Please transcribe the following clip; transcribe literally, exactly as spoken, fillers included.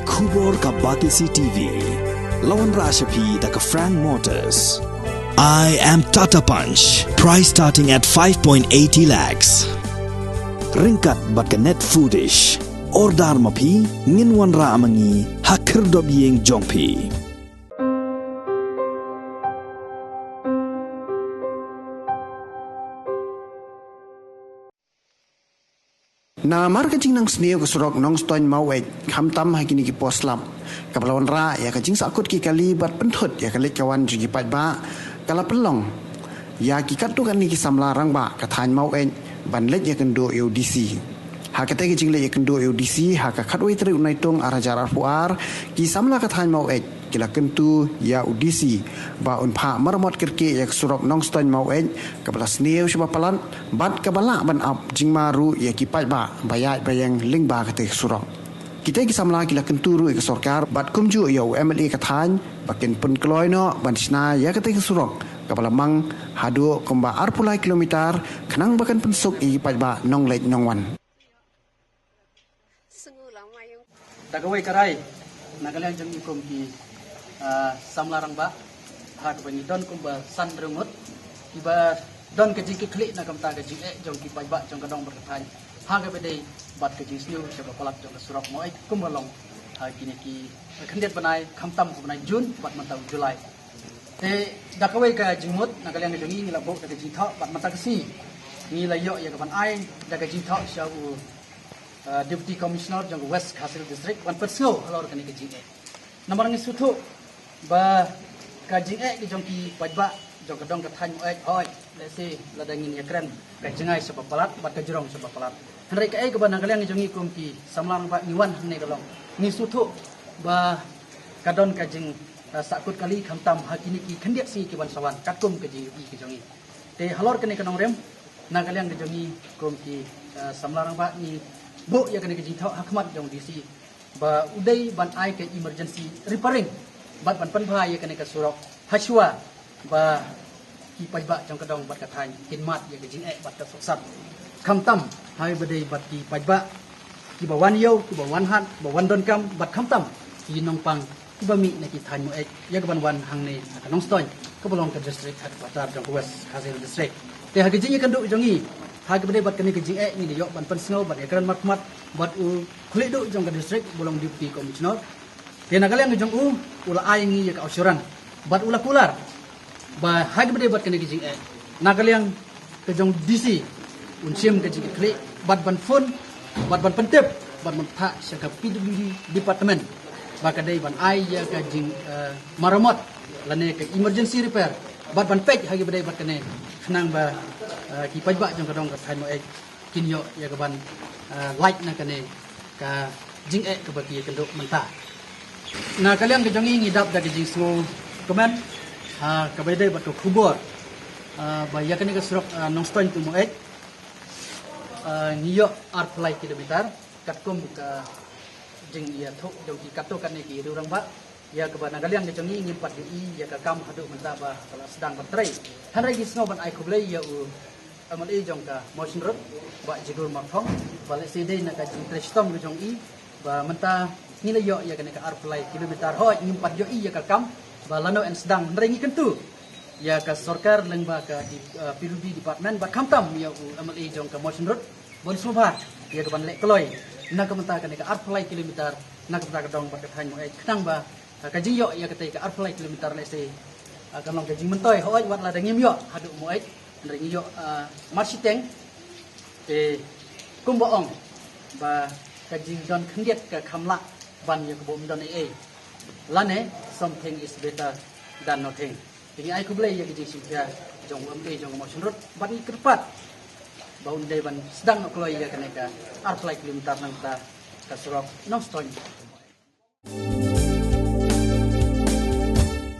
Khubor ka Batesi T V. La wanrah sha phi da ka Frank Motors. I am Tata Punch. Price starting at five point eighty lakhs. Ryngkat bad ka Net Foodish. Order ma phi, ngin wanrah ma ngi ha khyrdop ïing jong phi. Namar ka jingnongsniew ka surok Nongstoiñ Maweit, khamtam ha kine ki por slap, kaba la wanrah ïa ka jingsahkut ki kali bad pynthut ïa ka leit ka wan jong ki paidbah, ka la pynlong ïa ki katto katne ki samla rangbah ka thaiñ Maweit ban leit ïakynduh ïa u D C. Ha katei ka jingleit ïakynduh ïa u D C ha ka khatwei tarik u Naitung ar hajar arphew ar, ki samla ka thaiñ Maweit ki la kyntu ïa u D C ba un phah maramot kyrkieh ïa ka surok Nongstoiñ Maweit, kaba la sniew shaba palat bad kaba lah ban ap jingma ruh ïa ki paidbah ba ïaid ba ïeng lyngba katei ka surok. Kitei ki samla ki la kyntu ruh ïa ka sorkar bad kumjuh ïa u M L A ka thaiñ ba kin pynkloi noh ban shna ïa katei ka surok kaba la mang haduh kumba arphew lai kilometer, khnang ba kan pynsuk ïa ki paidbah nongleit nongwan. Da kawei ka rai, na ka liang jong ngi kum ki, ah, samla rangbah, ha kaba ngi don kumba san hynriew ngut kiba don ka jingkitkhlieh na ka bynta ka jingeh jong ki paidbah jong ka dong bad ka thaiñ ha kaba dei bad ka jingsniew shaba palat jong ka surok Maweit kumba long ha kine ki khyndiat bnai, khamtam ka bnai June bad mynta u July. Te da kawei ka jingmut, na ka liang ka jong ngi, ngi la buh da ka jingthoh bad mynta ka sngi ngi la ïoh ïa ka ban ai da ka jingthoh sha u, uh, Deputy Commissioner jong ka West Khasi Hills District ban pynsngew halor kane ka jingeh. Namar ngi sngewthuh ba ka jingeh ka jong ki paidbah jong ka dong ka thaiñ Maweit, hooid, lehse lada ngin ïakren, ka jngai shaba palat bad ka jrong shaba palat. Hynrei kaei kaba na ka liang jong ngi kum ki samla rangbah ngi wan hangne ka long, ngi sngewthuh ba ka don ka jing, uh, sahkut kali, khamtam ha kine ki khyndiat sngi ki ban sa wan katkum ka jingïohi ka jong ngi. Te halor kane ka nongrim, na ka liang ka jong ngi kum ki, uh, samla rangbah ngi buh ïa kane ka jingthoh ha khmat jong D C ba u dei ban ai ka emergency repairing bad ban pynbha ïa kane ka surok hashwa ba ki paidbah jong ka dong bad ka thaiñ kin mad ïa ka jingeh bad ka sohsat, khamtam ha kaba dei bad ki paidbah kiba wan ïew, kiba wan hat, kiba wan donkam, bad khamtam ki nongpang kiba mih na ki thaiñ Maweit ïa ka ban wan hangne ha ka Nongstoiñ kaba long ka district headquarter jong ka West Khasi Hills District. Te ha ka jingïakynduh jong ngi ha kaba dei bad kane ka jingeh, ngi la ïoh ban pynsngew bad ïakren markhmat bad u khlieh duh jong ka district ba long Deputy Commissioner. Te na ka liang ka jong u, u la ai ngi ïa ka assurance bad u la kular ba ha kaba dei bad kane ka jingeh, na ka liang ka jong D C un shim ka jingkitkhlieh bad ban phone bad ban pyntip bad ban phah sha ka P W D department ba ka dei ban ai ïa ka jing, eh, maramot lane ka emergency repair bad ban peit ha kaba dei bad kane, khnang ba, eh, ki paidbah jong ka dong ka thaiñ Maweit kin ïoh ïa ka ban, eh, lait na kane ka jingeh kaba ki ïakynduh mynta. Na ka liang ka jong ngi, ngi dap da ka jingsngewkmen ha kaba dei bad ka khubor, eh, ba ïa kane ka surok, eh, Nongstoiñ to Maweit, eh, ngi ïoh arphew lai kilometer katkum ka jingïathuh jong ki katto katne ki riew rangbah, ïa kaba na ka liang ka jong ngi ngim pat ïohi ïa ka kam haduh mynta ba ka la sdang ban trei. Hynrei ngi sngew ban ai khublei ïa u M L A jong ka Mawshynrut, Bah Jigur Marthong, ba lehse dei na ka jingtrei shitom ka jong i ba mynta ngi la ïoh ïa kane ka arphew lai kilometer, hooid ngim pat ïohi ïa ka kam ba lano yn sdang, hynrei ngi kyntu ïa ka sorkar lyngba ka di-, eh, P W D department bad khamtam ïa u M L A jong ka Mawshynrut ban sngewbha ïa ka ban leh kloi na ka bynta kane ka arphew lai kilometer na ka bynta ka dong bad ka thaiñ Maweit, khnang ba, eh, ka jingïoh ïa katei ka arphew lai kilometer lehse, eh, kan long ka jingmyntoi, hooid wat la da ngim ïoh haduh Maweit, hynrei ngi ïoh, eh, marshiteng. Te kumba ong ba ka jingdon khyndiat ka kham lah ban ïa ka bym don ei ei, lane something is better than nothing. Te ngi ai khublei ïa ka jingshim khia jong u M L A jong ka Mawshynrut bad ngi kyrpad ba un dei ban sdang noh kloi ïa kane ka arphew lai kilometer na ka bynta ka surok Nongstoiñ